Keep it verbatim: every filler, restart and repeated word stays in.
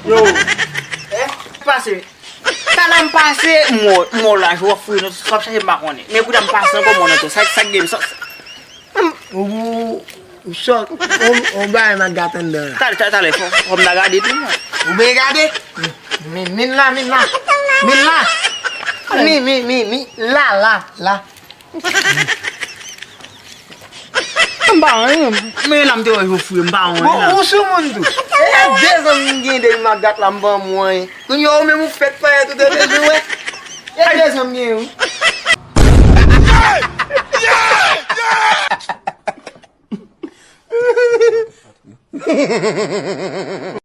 Yo. Eh? Pase. Talè m pase, m wè w, m wè w la, w ap fouye nan, w ap chache m pa konnen. Men kounye a m pase ankò m wè w nan tou. Sa, sa k gen, sa, sa. Ou, ou, ou chòk. Ou, ou bay m ak gate anndan. Talè, talè, talè, fò, fò m ta gade tou, non. Ou byen gade? Min, min la, min la. Min la. Mi, mi, mi, mi. La, la, la. M pa anyen. Men la m te wè yo fouye, m pa anyen. Bon, la. Ou sou moun tou. E de zanmi m gen depi m ap dat la, m pa anyen. Kounye a ou menm ou fèk payèt ou te bezwen wè. E de zanmi m gen wi.